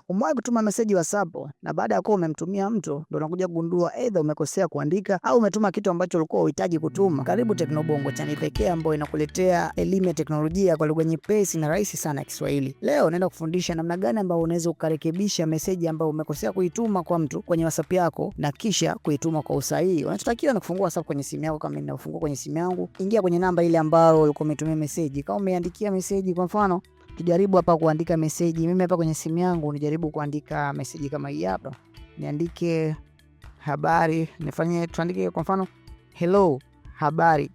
Umewahi kutuma meseji WhatsApp na baada ya kuwa umemtumia mtu ndo unakuja kugundua aidha umekosea kuandika au umetuma kitu ambacho ulikuwa uhitaji kutuma? Karibu Teknobongo, channel pekee ambayo inakuletea elimu ya teknolojia kwa lugha nyepesi na rahisi sana ya Kiswahili. Leo naenda kufundisha namna gani ambayo unaweza ukarekebisha meseji ambayo umekosea kuituma kwa mtu kwenye WhatsApp yako na kisha kuituma kwa usahihi. Unachotakiwa ni kufungua WhatsApp kwenye simu yako kama ninavyofungua kwenye simu yangu. Ingia kwenye namba ile ambayo ulikuwa umetumia meseji. Kama umeandikia meseji, kwa mfano tujaribu hapa kuandika meseji. Mimi hapa kwenye simu yangu nijaribu kuandika meseji kama hii hapa, niandike habari, nifanye tuandike kwa mfano hello, habari,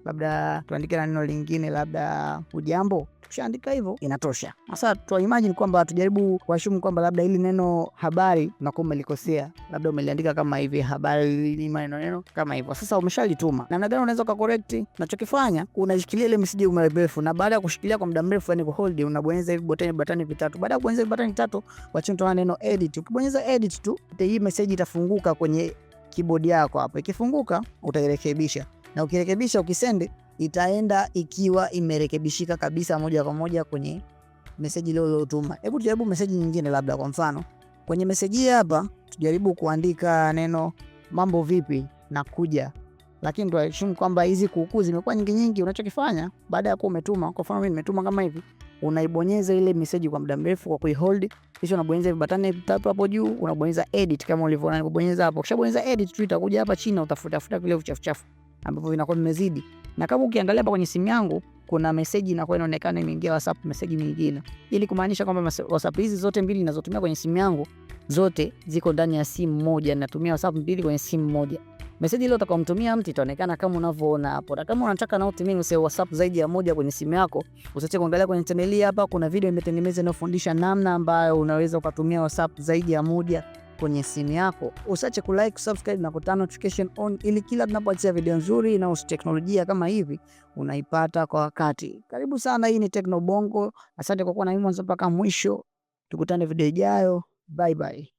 labda tuandike na neno lingine, labda ujambo. Tukishaandika hivyo inatosha. Sasa tu imagine kwamba tujaribu kuassume kwamba labda hili neno habari unakuwa umelikosea, labda umeliandika kama hivi habari, ni maneno neno kama hivyo. Sasa umeshalituma, namna gani unaweza ukacorrect? Unachokifanya, unashikilia ile message muda mrefu, na baada ya kushikilia kwa muda mrefu, yani kuhold, unabonyeza hivi button button vitatu. Baada ya kubonyeza hivi button tatu, kwa chini utaona neno edit. Ukibonyeza edit tu, hii message itafunguka kwenye keyboard yako hapo. Ikifunguka utairekebisha, na ukirekebisha, ukisend, itaenda ikiwa imerekebishika kabisa moja kwa moja kwenye meseji ile uliyotuma. Hebu tujaribu meseji nyingine, labda kwa mfano kwenye meseji hii hapa tujaribu kuandika neno mambo vipi na kuja, lakini tuassume kwamba hizi kuukuu zimekuwa nyingi nyingi. Unachokifanya baada ya kuwa umetuma, kwa mfano mimi nimetuma kama hivi, unaibonyeza ile meseji kwa muda mrefu kwa kuihold, kisha unabonyeza hivi button tatu hapo juu, unabonyeza edit kama ulivyoona nikubonyeza hapo. Ukishabonyeza edit tu itakuja hapa chini, utafuta futa vile uchafu chafu ambavyo vinakuwa vimezidi. Na kama ukiangalia hapa kwenye simu yangu kuna meseji inakuwa inaonekana imeingia WhatsApp meseji nyingine, ili kumaanisha kwamba WhatsApp hizi zote mbili ninazotumia kwenye simu yangu zote ziko ndani ya simu moja. Natumia WhatsApp mbili kwenye simu moja. Meseji ile utakaomtumia mtu itaonekana kama unavyoona hapo. Na kama unataka na utumie WhatsApp zaidi ya moja kwenye simu yako, usiache kuangalia kwenye channel hii hapa, kuna video imetengenezwa inayofundisha namna ambayo unaweza ukatumia WhatsApp zaidi ya moja kwenye simu yako. Usiache kulike, subscribe na kuturn notification on ili kila tunapoachia video nzuri inahusu teknolojia kama hivi unaipata kwa wakati. Karibu sana, hii ni Tekno Bongo. Asante kwa kuwa na mimi mwanzo mpaka mwisho. Tukutane video ijayo. Bye bye.